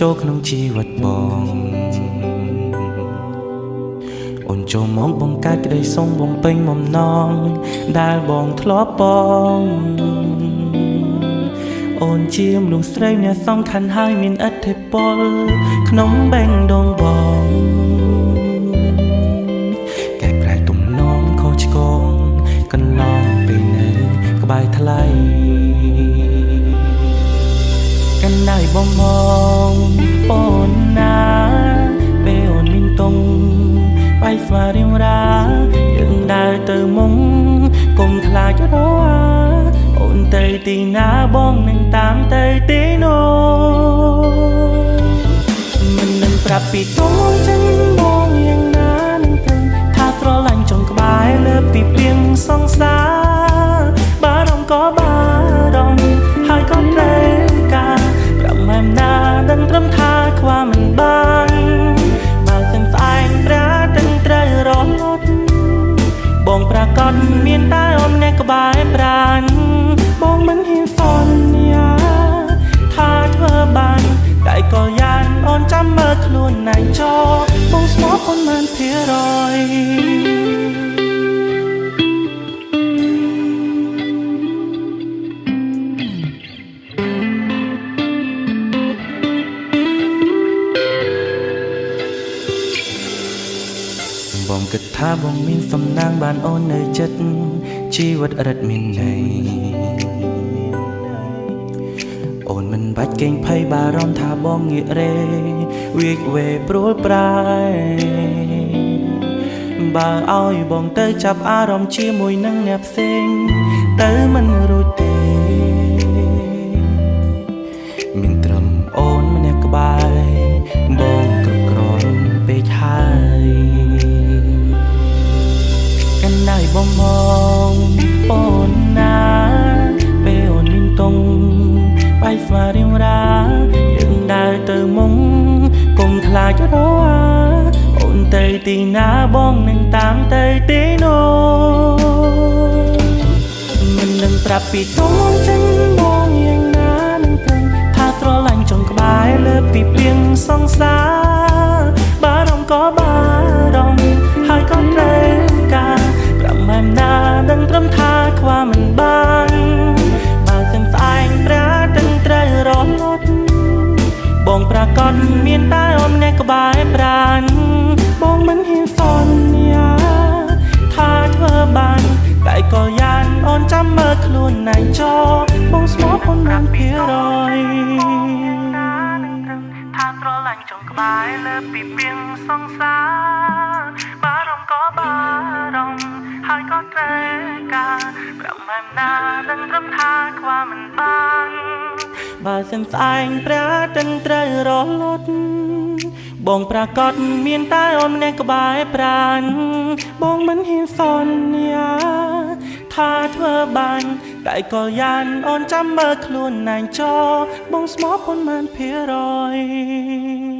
ចូលក្នុងជីវិតបងអូនចូលមកបង្កើតក្តីសុំបំពេញបំណងដែលបងធ្លាប់បងអូនជាមនុស្សស្រីម្នាក់សំខាន់ហើយមានឥទ្ធិពលក្នុងបេះដូងបងកែប្រែទំនងខុសឆ្គងកន្លងពេលនៅក្បែរថ្លៃកណ្ដៃបងមកអូនណាពេលអូនមានតុងបាយស្វារៀងរាយើងដើរទៅមុងកុំខ្លាចរអាអូនទៅទីណាបងនឹងតាមទៅទីនោះមិននឹងប្រាប់ពីតុងចិនបងយ៉ាងណានឹងទៅថាស្រឡាញ់ចង់ក្បែរលើពីពីងសង្សារបារម្ភក៏បារម្ភហើយក៏ត្រូវការប្រាប់ម៉ែណាដឹងត្រឹមថាខ្វះមិនបានបើសិនស្អែកប្រាទាំងត្រូវរត់បងប្រកាសមានតែអូនអ្នកក្បែរប្រានបងមិនហ៊ានសន្យាថាធ្វើបានតែក៏យ៉ាងអូនចាំមើលខ្លួនឯងចោបងស្មោះប៉ុន្មានភាគរយបងគិតថាបងមានសំណាងបានអូននៅចិត្តជីវិតរឹតមានន័យអូនមិនបាច់កេងភ័យបារម្ភថាបងងាករេវាចវេព្រួលប្រែបើឲ្យបងទៅចាប់អារម្មណ៍ជាមួយនឹងអ្នកផ្សេងទៅមិនរួចទេមានត្រឹមអូនម្នាក់ក្បែរបងគ្រប់គ្រាន់ពេកហើយកណ្ដៃបងមកអូនណាពេលអូនមានតុងបាយស្វារៀងរាយើងដើរទៅមុងកុំខ្លាចរអាអូនទៅទីណាបងនឹងតាមទៅទីនោះមិននឹងប្រាប់ពីតុងចិនបងយ៉ាងណានឹងទៅថាស្រឡាញ់ចង់ក្បែរលើពីពីងសង្សារបារម្ភក៏បារម្ភហើយក៏ត្រូវការប្រាប់ម៉ែណាដឹងត្រឹមថាខ្វះមិនបានបើសិនស្អែកប្រាទាំងត្រូវរត់បងប្រកាសមានតែអូនអ្នកក្បែរប្រានបងមិនហ៊ានសន្យាថាធ្វើបានតែក៏យ៉ាងអូនចាំមើលខ្លួនឯងចោបងស្មោះប៉ុន្មានភាគរយថាស្រឡាញ់ចង់ក្បែរលើពីពីងសង្សារបារម្ភក៏បារម្ភហើយក៏ត្រូវការប្រាប់ម៉ែណាដឹងត្រឹមថាខ្វះមិនបានបើសិនស្អែកប្រាទាំងត្រូវរលត់បងប្រកាសមានតែអូនម្នាក់ក្បែរប្រានបងមិនហ៊ានសន្យាថាធ្វើបានតែក៏យ៉ាងអូនចាំមើលខ្លួនឯងចោបងស្មោះប៉ុន្មានភាគរយ។